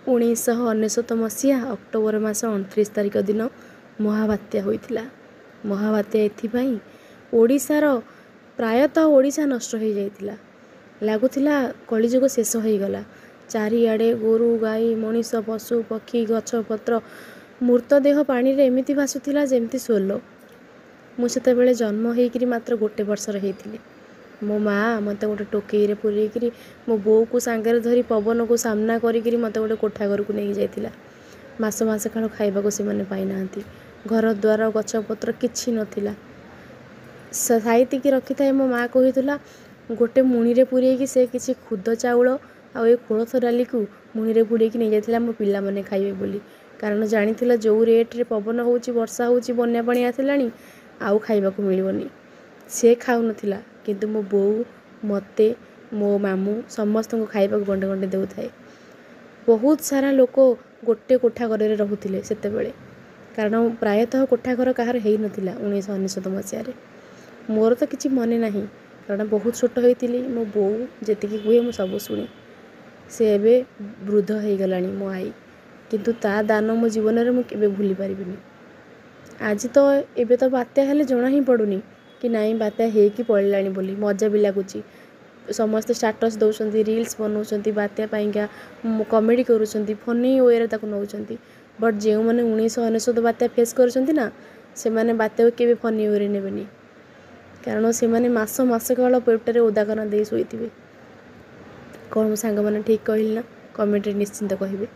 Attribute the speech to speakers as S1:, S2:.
S1: 1999 ମସିହା ଅକ୍ଟୋବର ମାସ 29 ତାରିଖ ଦିନ ମହାବାତ୍ୟା ହୋଇଥିଲା। ମହାବାତ୍ୟା ଏଥିପାଇଁ, ଓଡ଼ିଶାର ପ୍ରାୟତଃ ଓଡ଼ିଶା ନଷ୍ଟ ହୋଇଯାଇଥିଲା। ଲାଗୁଥିଲା କଳିଯୁଗ ଶେଷ ହୋଇଗଲା। ଚାରିଆଡ଼େ ଗୋରୁ ଗାଈ, ମଣିଷ, ପଶୁ ପକ୍ଷୀ, ଗଛପତ୍ର, ମୃତଦେହ ପାଣିରେ ଏମିତି ଭାସୁଥିଲା ଯେମିତି ସୋଲ। ମୁଁ ସେତେବେଳେ ଜନ୍ମ ହେଇକିରି ମାତ୍ର 1 ବର୍ଷର ହେଇଥିଲି। ମୋ ମାଆ ମୋତେ ଗୋଟେ ଟୋକେଇରେ ପୂରେଇକିରି, ମୋ ବୋଉକୁ ସାଙ୍ଗରେ ଧରି, ପବନକୁ ସାମ୍ନା କରିକିରି ମୋତେ ଗୋଟେ କୋଠା ଘରକୁ ନେଇକି ଯାଇଥିଲା। ମାସ ମାସ କାଳ ଖାଇବାକୁ ସେମାନେ ପାଇନାହାନ୍ତି। ଘର ଦ୍ୱାର ଗଛପତ୍ର କିଛି ନଥିଲା। ସାଇତିକି ରଖିଥାଏ ମୋ ମାଆ କହୁଥିଲା, ଗୋଟେ ମୁଣିରେ ପୂରେଇକି ସେ କିଛି ଖୁଦ ଚାଉଳ ଆଉ ଏ କୋଳଥ ଡାଲିକୁ ମୁଣିରେ ପୂରେଇକି ନେଇଯାଇଥିଲା ମୋ ପିଲାମାନେ ଖାଇବେ ବୋଲି। କାରଣ ଜାଣିଥିଲା ଯେଉଁ ରେଟ୍ରେ ପବନ ହେଉଛି, ବର୍ଷା ହେଉଛି, ବନ୍ୟା ପାଣି ଆସିଲାଣି, ଆଉ ଖାଇବାକୁ ମିଳିବନି। ସେ ଖାଉନଥିଲା, କିନ୍ତୁ ମୋ ବୋଉ, ମୋତେ, ମୋ ମାମୁଁ ସମସ୍ତଙ୍କୁ ଖାଇବାକୁ ଗଣ୍ଡେ ଗଣ୍ଡେ ଦେଉଥାଏ। ବହୁତ ସାରା ଲୋକ ଗୋଟେ କୋଠା ଘରରେ ରହୁଥିଲେ ସେତେବେଳେ, କାରଣ ପ୍ରାୟତଃ କୋଠା ଘର କାହାର ହେଇନଥିଲା 1999 ମସିହାରେ। ମୋର ତ କିଛି ମନେ ନାହିଁ, କାରଣ ବହୁତ ଛୋଟ ହେଇଥିଲି। ମୋ ବୋଉ ଯେତିକି କୁହେ ମୁଁ ସବୁ ଶୁଣେ। ସେ ଏବେ ବୃଦ୍ଧ ହେଇଗଲାଣି ମୋ ଆଈ, କିନ୍ତୁ ତା ଦାନ ମୋ ଜୀବନରେ ମୁଁ କେବେ ଭୁଲି ପାରିବିନି। ଆଜି ତ ଏବେ ତ ବାତ୍ୟା ହେଲେ ଜଣା ହିଁ ପଡ଼ୁନି କି ନାଇଁ ବାତ୍ୟା ହେଇକି ପଳେଇଲାଣି ବୋଲି। ମଜା ବି ଲାଗୁଛି। ସମସ୍ତେ ଷ୍ଟାଟସ୍ ଦେଉଛନ୍ତି, ରିଲ୍ସ ବନାଉଛନ୍ତି ବାତ୍ୟା ପାଇଁକା, କମେଡ଼ି କରୁଛନ୍ତି, ଫନି ୱେରେ ତାକୁ ନେଉଛନ୍ତି। ବଟ୍ ଯେଉଁମାନେ 1999 ବାତ୍ୟା ଫେସ୍ କରିଛନ୍ତି ନା, ସେମାନେ ବାତ୍ୟାକୁ କେବେ ଫନି ୱେରେ ନେବେନି, କାରଣ ସେମାନେ ମାସ ମାସ କାଳ ପେଟରେ ଓଦାକନା ଦେଇ ଶୋଇଥିବେ। କ'ଣ ମୋ ସାଙ୍ଗମାନେ, ଠିକ୍ କହିଲି ନା? କମେଣ୍ଟରେ ନିଶ୍ଚିନ୍ତ କହିବେ।